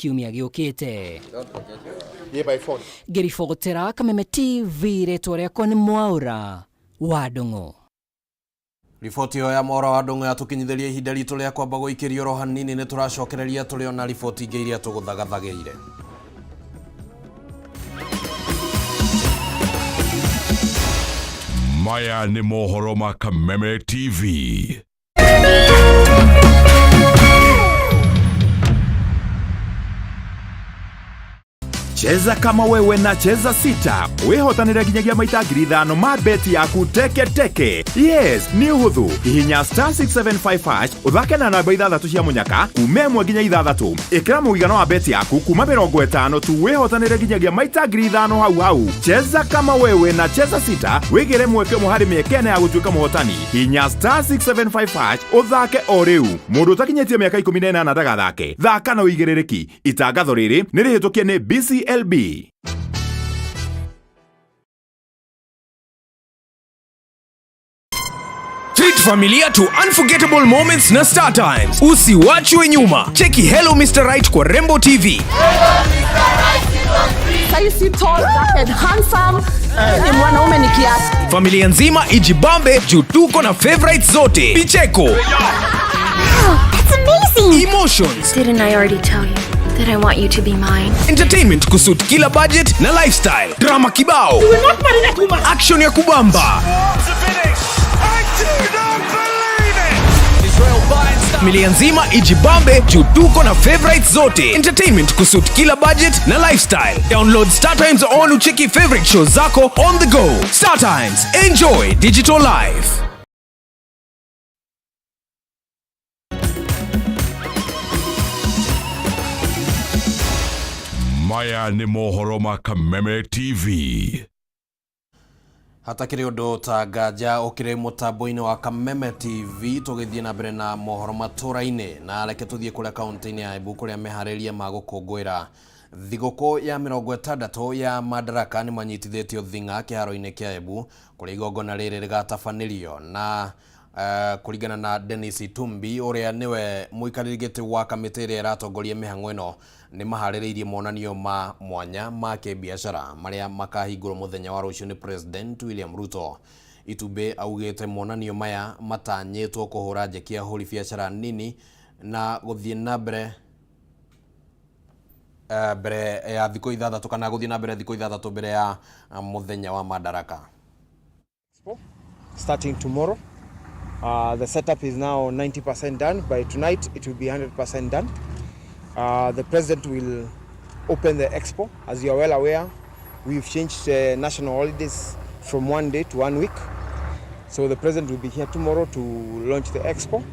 Kiumia gĩũkĩte. Ngĩribotera Kameme TV, rĩtwa rĩakwa nĩ Mwaũra wa Ndung'u. Riboti ĩyo ya Mwaũra wa Ndung'u yatũkinyithĩria ihinda ritũ rĩa kwamba gũikĩrio oro hanini. Nĩ tũracokereria tũrĩ ona riboti ingĩ iria tũgũthagathagĩire. Maya nĩ mohoro ma Kameme TV. Cheza kama wewe na Cheza Sita wihotanire nginyagia maita 5,000 ma beti yaku teke teke. Yes, nĩ ũhũthũ. Hihinya *675# ũthake na namba ithathatũ cia mũnyaka kuma 1 nginya 6. Ĩkĩra mũigana wa beti yaku kuma 50 tu wĩhotanĩre nginyagia maita 5,000 hau hau. Cheza kama wewe na Cheza Sita wĩgĩre mweke ũmwe harĩ mĩeke 4 ya gũtuĩka mũhotani. Hihinya *675# ũthake o rĩu. Mũndũ ũtakinyĩtie mĩaka 18 ndagathake. Thaka na ũigĩrĩrĩki. Itangatho rĩrĩ nĩ rĩhĩtũkie nĩ BCLB. Treat familia to unforgettable moments na Star Times. Usiwachwe nyuma. Cheki Hello Mr. Right kwa Rembo TV. Saisi tall, dark and handsome. Ni mwanaume ni kiasi. Familia nzima ijibambe juu tuko na favorites zote. Picheko. Wow, that's amazing. Emotions. Didn't I already tell you that I want you to be mine? Entertainment kusuit kila budget na lifestyle. Drama kibao. You will not marry that woman. Action ya kubamba. Familia nzima ijibambe juu tuko na favorites zote. Entertainment kusuit kila budget na lifestyle. Download Star Times on ucheki favorite shows zako on the go. Star Times, enjoy digital life. Maya nĩ mohoro ma Kameme TV. Hatakĩrĩ ũndũ ta nganja ũkĩrĩ mũtambo-inĩ wa Kameme TV, tũgĩthiĩ na mbere na mohoro matũra-inĩ, na reke tũthiĩ kũrĩa kaunti-inĩ ya Embu kũrĩa meharĩria ma gũkũngũĩra thigũkũ ya 60 ya Madaraka nĩ manyitithĩtio thing'a kĩharo-inĩ kĩa Embu kũrĩa igongona rĩrĩ rĩgatabanĩrio na kũringana na Dennis Itumbi ũrĩa nĩwe mũikarĩri gĩtĩ wa kamĩtĩ ĩrĩa ĩratongoria mĩhang'o ĩno, nĩ maharĩrĩirie monanio ma mwanya ma kĩbiacara marĩa makahingũrwo mũthenya wa rũciũ nĩ President William Ruto. Itumbi augĩte monanio maya matanyĩtwo kũhũra njeki ahũri biacara nini na gũthiĩ na mbere mbere ya thikũ 6 kana gũthiĩ na mbere thikũ 6 mbere ya mũthenya wa Madaraka. Starting tomorrow, the setup is now 90% done. By tonight, it will be 100% done. The president will open the expo. As you are well aware, we've changed national holidays from 1 day to 1 week. So the president will be here tomorrow to launch the expo.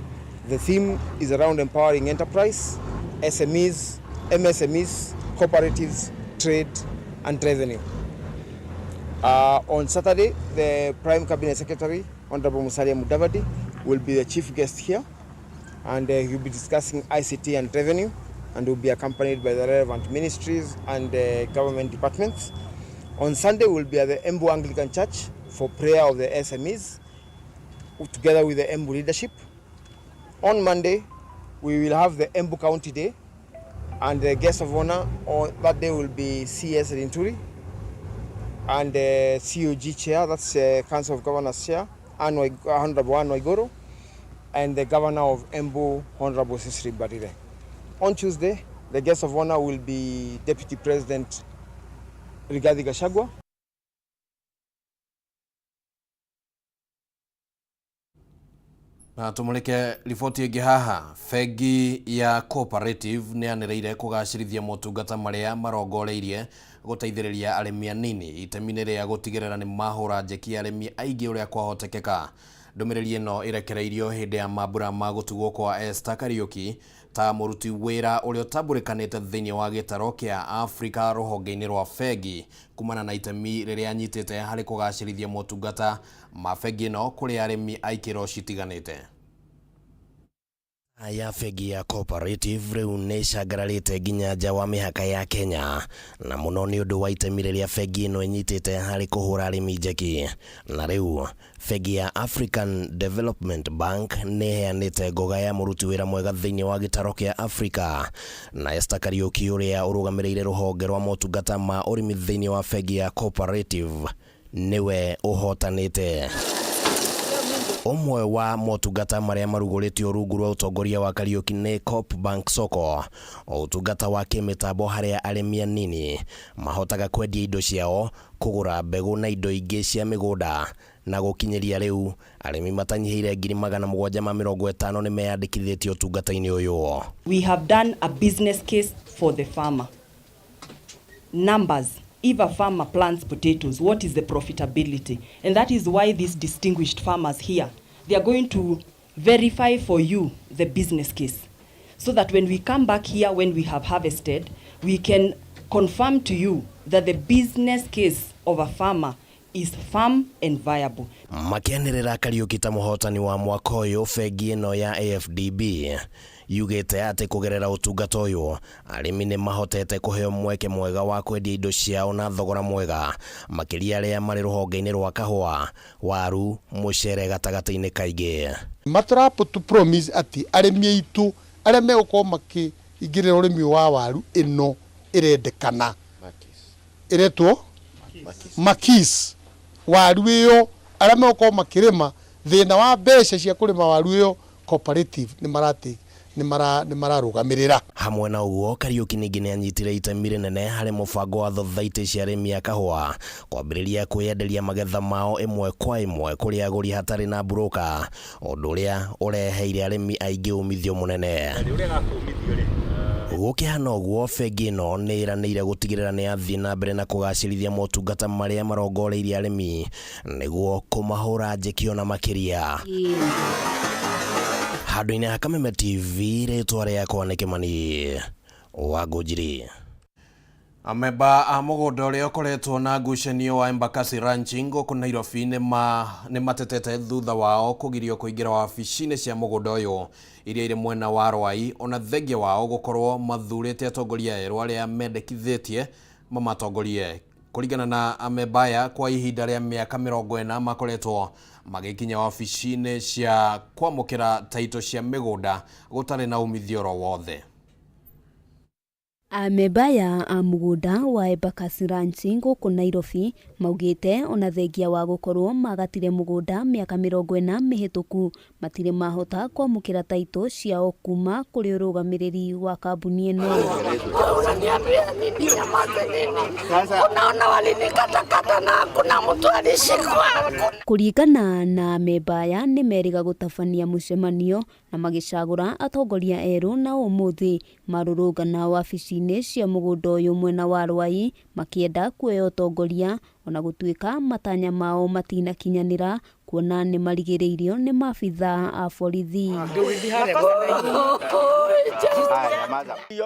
The theme is around empowering enterprise, SMEs, MSMEs, cooperatives, trade, and revenue. On Saturday, the Prime Cabinet Secretary, Honorable Musalia Mudavadi, will be the chief guest here, and he'll be discussing ICT and revenue, and will be accompanied by the relevant ministries and government departments. On Sunday, we'll be at the Embu Anglican Church for prayer of the SMEs, together with the Embu leadership. On Monday, we will have the Embu County Day, and the guest of honor on that day will be CS Linturi and the COG chair, that's Council of Governors chair, Honorable Anne Waiguru, and the Governor of Embu, Honorable Cecily Mbarire. On Tuesday, the guest of honor will be Deputy President Rigathi Gachagua. Na tumulike riboti ĩngĩ haha. Bengi ya Cooperative nĩ yanĩrĩire kũgacĩrithia motungata marĩa marongoreirie gũteithĩrĩria arĩmi anini itemi-inĩ rĩa gũtigĩrĩra nĩ mahũra njeki arĩmi aingĩ ũrĩa kwahotekeka. Ndũmĩrĩri ĩno ĩrekereirio hĩndĩ ya mambura ma gũtugwo kwa Esther Kariuki ta mũruti wĩra ũrĩa ũtambũrĩkanĩte thĩinĩ wa gĩtaro kĩa Afrika rũhonge-inĩ rwa bengi kumana na itemi rĩrĩa anyitĩte harĩ kũgacĩrithia motungata ma bengi ĩno kũrĩ arĩmi a ikĩro citiganĩte. Ya bengi ya Cooperative rĩu nĩ ĩcangararĩte nginya nja wa mĩhaka ya Kenya, na mũno nĩ ũndũ wa itemi rĩrĩa bengi ĩno ĩnyitĩte harĩ kũhũra arĩmi njeki. Na rĩu bengi ya African Development Bank nĩ ĩheanĩte ngoga ya mũruti wĩra mwega thĩinĩ wa gĩtaro kĩa Afrika, na Esther Kariuki ũrĩa ũrũgamĩrĩire rũhonge rwa motungata ma ũrĩmi thĩinĩ wa bengi ya Cooperative nĩwe ũhotanĩte. Ũmwe wa motungata marĩa marugũrĩtio rungu rwa ũtongoria wa Kariuki nĩ Coop Bank Soko, ũtungata wa kĩmĩtambo harĩa arĩmi anini mahotaga kwendia indo ciao, kũgũra mbegũ na indo ingĩ cia mĩgũnda. Na gũkinyĩria rĩu arĩmi matanyihĩire 750,000 nĩ meyandĩkithĩtie ũtungata-inĩ ũyũ. We have done a business case for the farmer. Numbers. If a farmer plants potatoes, what is the profitability? And that is why these distinguished farmers here, they are going to verify for you the business case, so that when we come back here, when we have harvested, we can confirm to you that the business case of a farmer is firm and viable. Makĩanĩrĩra Kariuki ta mũhotani wa mwaka ũyũ, bengi ĩno ya AFDB yugĩte atĩ kũgerera ũtungata ũyũ arĩmi nĩ mahotete kũheo mweke mwega wa kwendia indo ciao na thogora mwega, makĩria arĩa marĩ rũhonge-inĩ rwa kahũa, waru, mũcere gatagatĩ-inĩ kaingĩ. Matũrapo tu promise atĩ arĩmi aitũ arĩa megũkorwo makĩingĩrĩra ũrĩmi wa waru ĩno ĩrendekana ĩretwo Makis, waru ĩyo arĩa megũkorwo makĩrĩma thĩna wa mbeca cia kũrĩma waru ĩyo, Cooperative nĩ mararũgamĩrĩra. Hamwe na ũguo, Kariuki ningĩ nĩ anyitire itemi rĩnene harĩ mũbango wa thothaitĩ cia arĩmi a kahũa kwambĩrĩria kwĩyenderia magetha mao ĩmwe kwa ĩmwe kũrĩ agũri hatarĩ na mburũka, ũndũ ũrĩa ũreheire arĩmi aingĩ umithio mũnene. Gũkĩhana ũguo, bengi ĩno nĩ ĩranĩire gũtigĩrĩra nĩ yathiĩ na mbere na kũgacĩrithia motungata marĩa marongoreirie arĩmi nĩguo kũmahũra njeki ona makĩria. Handũ-inĩ ha Kameme TV, rĩtwa rĩakwa nĩ Kĩmani wa Ngũnjiri. Amemba a mũgũnda ũrĩa ũkoretwo na ngucanio wa Embakasi Ranching gũkũ Nairobi nĩ matetete thutha wao kũgirio kũingĩra wabici-inĩ cia mũgũnda ũyũ iria irĩ mwena wa Rwai, ona thengia wao gũkorwo mathurĩte atongoria erũ arĩa mendekithĩtie mamatongorie. Kũringana na amemba aya, kwa ihinda rĩa mĩaka 40 makoretwo magĩkinya wabici-inĩ cia kwamũkĩra taito cia mĩgũnda gũtarĩ na umithio oro wothe. Amemba aya a mũgũnda wa Embakasi Ranching gũkũ Nairobi maugĩte ona thengia wa gũkorwo magatire mũgũnda mĩaka 40 mĩhĩtũku, matirĩ mahota kwamũkĩra taito ciao kuma kũrĩ ũrũgamĩrĩri wa kambuni ĩno. Unaona walinikatakata na kuna mtu alishikwa. Kũringana na amemba aya, nĩ merĩga gũtabania mũcemanio na magĩcagũra atongoria erũ, na ũmũthĩ marũrũngana wabici-inĩ cia mũgũnda ũyũ mwena wa Rwai makĩenda kuoya ũtongoria, ona gũtuĩka matanya mao matinakinyanĩra kuona nĩ marigĩrĩirio nĩ maabithaa a borithi.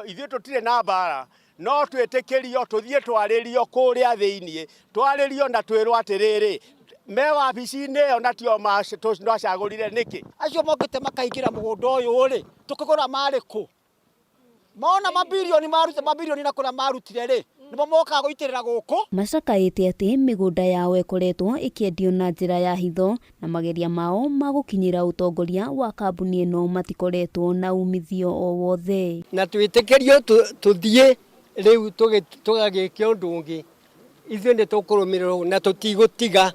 Ithuĩ tũtirĩ na mbara, no twĩtĩkĩrio tũthiĩ twarĩrio kũrĩa thĩiniĩ, twarĩrio na twĩrwo atĩrĩrĩ, me wabici-inĩ ĩyo na tio twacagũrire nĩkĩ. Acio mokĩte makaingĩra mũgũnda ũyũ rĩ, tũkĩgũra marĩ kũ? Mona mabirioni marute mabirioni na kũrĩa marutire rĩ, nĩmo mokaga gũitĩrĩra gũkũ. Macakaĩte atĩ mĩgũnda yao ĩkoretwo ĩkĩendio na njĩra ya hitho, na mageria mao ma gũkinyĩra ũtongoria wa kambuni ĩno matikoretwo na umithio o wothe. Na twĩtĩkĩrio tũthiĩ rĩu tũgagĩke ũndũ ũngĩ, ithuĩ nĩ tũkũrũmĩrĩrwo na tũtigũtiga.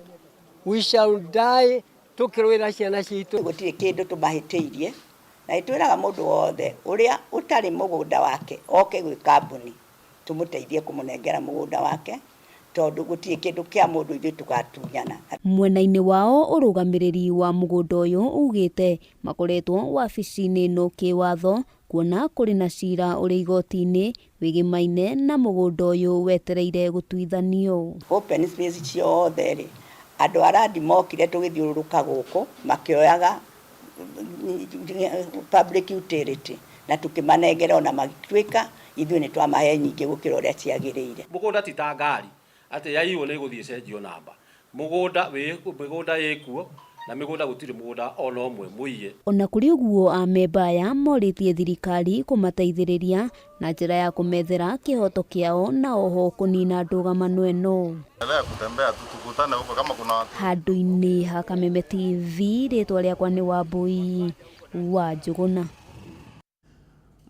We shall die tũkĩrũĩra ciana citũ. Gũtirĩ kĩndũ tũmahĩtĩirie, na ĩtwĩraga mũndũ wothe ũrĩa ũtarĩ mũgũnda wake oke gwĩ kambuni tũmũteithie kũmũnengera mũgũnda wake, tondũ gũtirĩ kĩndũ kĩa mũndũ ithuĩ tũgatunyana. Mwena-inĩ wao, ũrũgamĩrĩri wa mũgũnda ũyũ ugĩte makoretwo wabici-inĩ ĩno kĩwatho, kuona kũrĩ na cira ũrĩ igoti-inĩ wĩgĩmaine na mũgũnda ũyũ wetereire gũtuithanio. Open space ciothe rĩ, andũ a randi mokire tũgĩthiũrũrũka gũkũ makĩoyaga public utility na tũkĩmanengera, ona magĩtuĩka ithuĩ nĩ twamahe nyingĩ gũkĩra ũrĩa ciagĩrĩire. Mũgũnda ti ta ngari atĩ yaiywo nĩ ĩgũthiĩ ĩcenjio namba. Mũgũnda wĩ mĩgũnda ĩkuo Na mĩgũnda gũtirĩ mũgũnda ona ũmwe mũiye. Ona kũrĩ ũguo, amemba aya morĩtie thirikari kũmateithĩrĩria na njĩra ya kũmethera kĩhoto kĩao na oho kũnina ndũgamano ĩno. Endelea kutembea tu tukutane huko kama kuna watu. Handũ-inĩ ha Kameme TV, rĩtwa rĩakwa nĩ Wambui wa Njũgũna.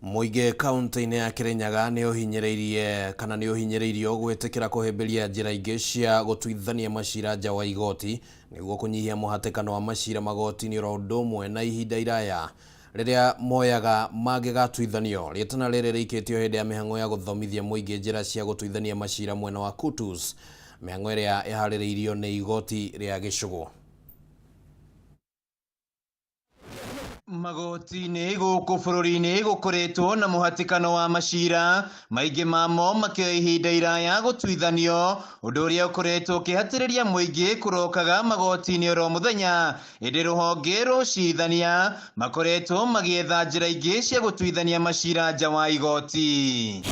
Mũingĩ kaunti-inĩ ya Kirinyaga nĩ ũhinyĩrĩirie kana nĩ ũhinyĩrĩirio gwĩtĩkĩra kũhĩmbĩria njĩra ingĩ cia gũtuithania macira nja wa igoti nĩguo kũnyihia mũhatĩkano wa macira magoti-inĩ oro ũndũ ũmwe na ihinda iraya rĩrĩa moyaga mangĩgatuithanio. Rĩtana rĩrĩ rĩikĩtio hĩndĩ ya mĩhang'o ya gũthomithia mũingĩ njĩra cia gũtuithania macira mwena wa Kutus, mĩhang'o ĩrĩa ĩharĩrĩirio nĩ igoti rĩa Gĩcũgũ. Magoti-inĩ gũkũ bũrũri-inĩ gũkoretwo na mũhatĩkano wa macira maingĩ mamo makĩoya ihinda iraya gũtuithanio, ũndũ ũrĩa ũkoretwo ũkĩhatĩrĩria mũingĩ kũrokaga magoti-inĩ oro mũthenya. Ĩndĩ rũhonge rwa ũcirithania makoretwo magĩetha njĩra ingĩ cia gũtuithania macira nja wa igoti.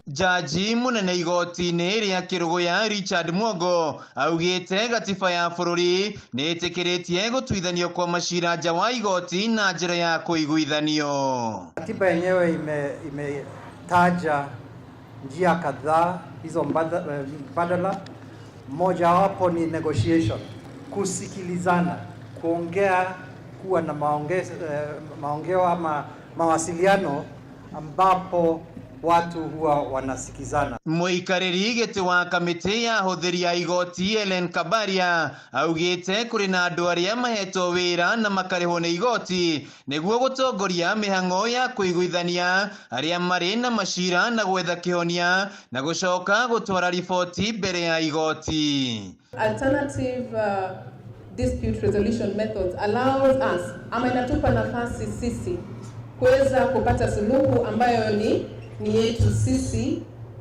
Jaji munene igoti-inĩ rĩa Kĩrũgũya Richard Mwongo augĩte gatiba ya bũrũri nĩ ĩtĩkĩrĩtie gũtuithanio kwa macira nja wa igoti na njĩra ya kũiguithanio. Katiba yenyewe imetaja njia kadhaa hizo mbadala. Mojawapo ni negotiation, kusikilizana, kuongea, kuwa na maongeo ama mawasiliano ambapo watu huwa wanasikizana. Mũikarĩri gĩtĩ wa kamĩtĩ ya ahũthĩri a igoti Ellen Kabaria augĩte kũrĩ na andũ arĩa mahetwo wĩra na makarĩhwo nĩ igoti nĩguo gũtongoria mĩhang'o ya kũiguithania arĩa marĩ na macira na gwetha kĩhonia na gũcoka gũtwara riboti mbere ya igoti. Alternative dispute resolution methods allows us ama inatupa nafasi sisi kuweza kupata suluhu ambayo ni yetu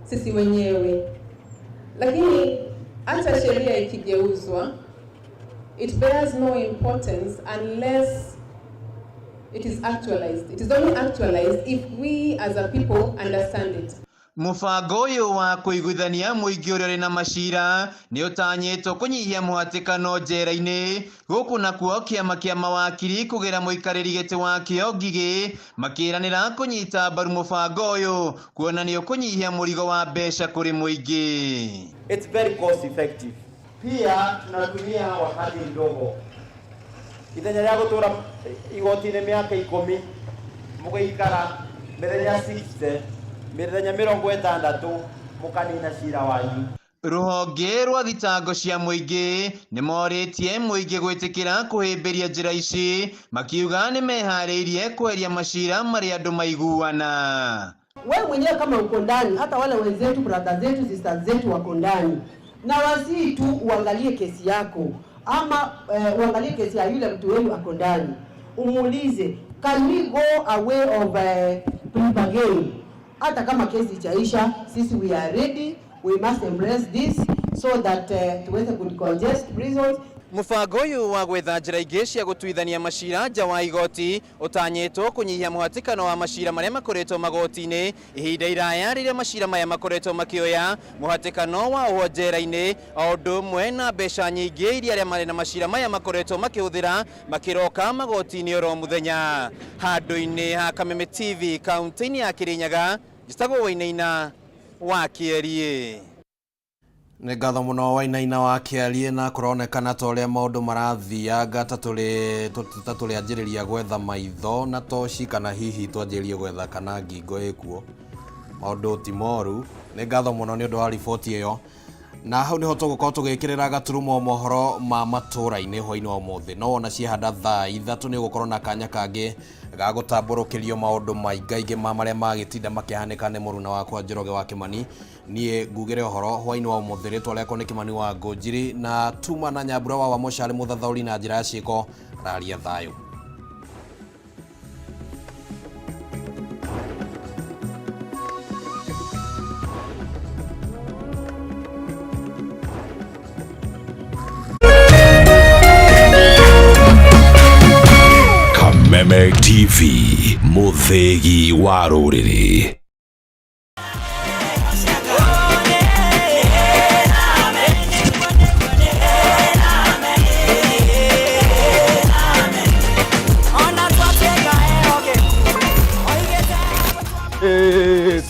sisi wenyewe. Lakini hata sheria ikigeuzwa, it bears no importance unless it is actualized. It is only actualized if we as a people understand it. Mũbango ũyũ wa kũiguithania mũingĩ ũrĩa ũrĩ na macira nĩ ũtanyĩtwo kũnyihia mũhatĩkano njera-inĩ gũkũ nakuo kĩama kĩa mawakiri kũgera mũikarĩri gĩtĩ wakĩo Ngigĩ makĩranĩra kũnyita mbaru mũbango ũyũ kuona nĩ ũkũnyihia mũrigo wa mbeca kũrĩ mũingĩ. It's very cost effective. Pia tunatumia wakati mdogo. Ithenya rĩa gũtũra igoti-inĩ mĩaka 10 mũgĩikara mĩthenya 60 mĩthenya 60 mũkanina cira wanyu. Rũhonge rwa thitango cia mũingĩ nĩ morĩtie mũingĩ gwĩtĩkĩra kũhĩmbĩria njĩra ici makiuga nĩ meharĩirie kweheria macira marĩa andũ maiguana. Wewe mwenyewe kama uko ndani, hata wale wenzetu, brother zetu, sisters zetu wako ndani, na wasii tu uangalie kesi yako ama uangalie kesi ya yule mtu wenu ako ndani, umuulize can we go a way of plea bargain? Hata kama kesi ichaisha, sisi we are ready, we must embrace this so that tuweze kudecongest prisons. Mũbango ũyũ wa gwetha njĩra ingĩ cia gũtuithania macira nja wa igoti ũtanyĩtwo kũnyihia mũhatĩkano wa macira marĩa makoretwo magoti-inĩ ihinda iraya rĩrĩa macira maya makoretwo makĩoya mũhatĩkano wa ũhwo njera-inĩ o ũndũ ũmwe na mbeca nyingĩ iria arĩa marĩ na macira maya makoretwo makĩhũthĩra makĩroka magoti-inĩ oro mũthenya. Handũ-inĩ ha Kameme TV kaunti-inĩ ya Kirinyaga, njĩtagwo Wainaina wa Kĩeriĩ. Nĩ ngatho mũno Wainaina wa Kĩariĩ, na kũronekana ta ũrĩa maũndũ marathianga ta tũrĩ anjĩrĩria gwetha maitho na toci kana hihi twanjĩrĩrie gwetha kana ngingo ĩkuo. Maũndũ ti moru. Nĩ ngatho mũno nĩ ũndũ wa riboti ĩyo, na hau nĩho tũgũkorwo tũgĩkĩrĩra gaturumo mohoro ma matũra-inĩ hwainĩ wa ũmũthĩ. No wona ciahanda thaa 3 nĩ ũgũkorwo na kanya kangĩ ga gũtambũrũkĩrio maũndũ maingaingĩ ma marĩa magĩtinda makĩhanĩka nĩ mũruna wakwa Njoroge wa Kĩmani. Niĩ ngugĩre ũhoro hwainĩ wa ũmũthĩ, rĩtwa rĩakwa nĩ Kĩmani wa Ngũnjiri, na tuma na Nyambura wa Wamũcarĩ mũthathaũri na njĩra ya ciĩko raria thayũ. Kameme TV, mũthĩgi wa rũrĩrĩ.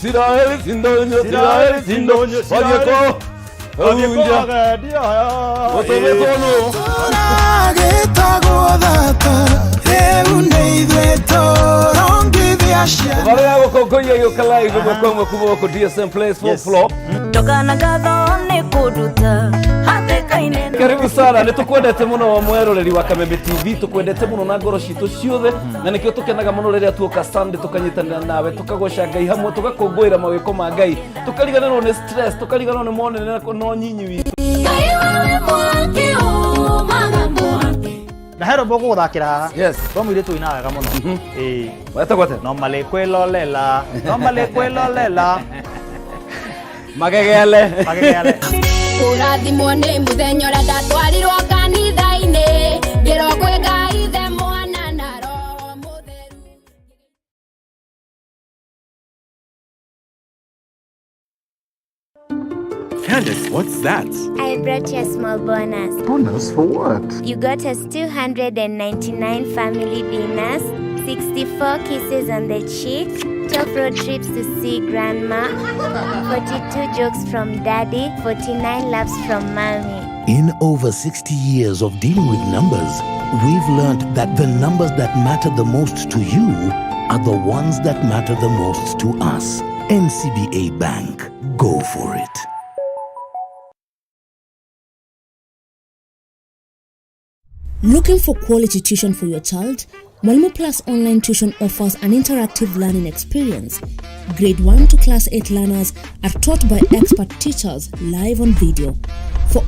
Isiraeli sindonyo, Isiraeli sindonyo, wathiĩ kũ? Gũtũmĩtwo nũ? Gĩtagwo thata rĩu nĩ ithuĩ tũrongithia ciana. Barĩa ya gũkũngũiya gĩũka live ĩmwe kwa ĩmwe kuma gũkũ DSM Place fourth floor. Ndogana ngatho nĩ kũnduta hatĩka-inĩ. Karibu sana, nĩ tũkwendete mũno mweroreri wa Kameme TV, tũkwendete mũno na ngoro citũ ciothe, na nĩkĩo tũkenaga mũno rĩrĩa tuoka Sunday tũkanyitanĩra nawe, tũkagoca Ngai hamwe, tũgakũngũĩra mawĩko ma Ngai, tũkariganĩrwo nĩ stress, tũkariganĩrwo nĩ monene na nyinyi witũ. Ngai wewe mwaki umaga mwaki. Na hero mbogo guthakira haha. Yes. Kwa mũirĩtu ũinaga wega mũno. Ĩĩ. Wetagwo atĩa? No malikwĩlolela, no malikwĩlolela. Magegele. Magegele. Kũrathimwo nĩ mũthenya ũrĩa ndatwarirwo kanitha-inĩ ngĩrwo kwĩ Ngai Ithe Mwana na Roho Mũtheru. Candace, what's that? I brought you a small bonus. Bonus for what? You got us 299 family dinners, 64 kisses on the cheek, 12 road trips to see grandma, 42 jokes from daddy, 49 laughs from mommy. In over 60 years of dealing with numbers, we've learned that the numbers that matter the most to you are the ones that matter the most to us. NCBA Bank. Go for it. Looking for quality tuition for your child? Mwalimu Plus Online Tuition offers an interactive learning experience. Grade 1 to Class 8 learners are taught by expert teachers live on video. For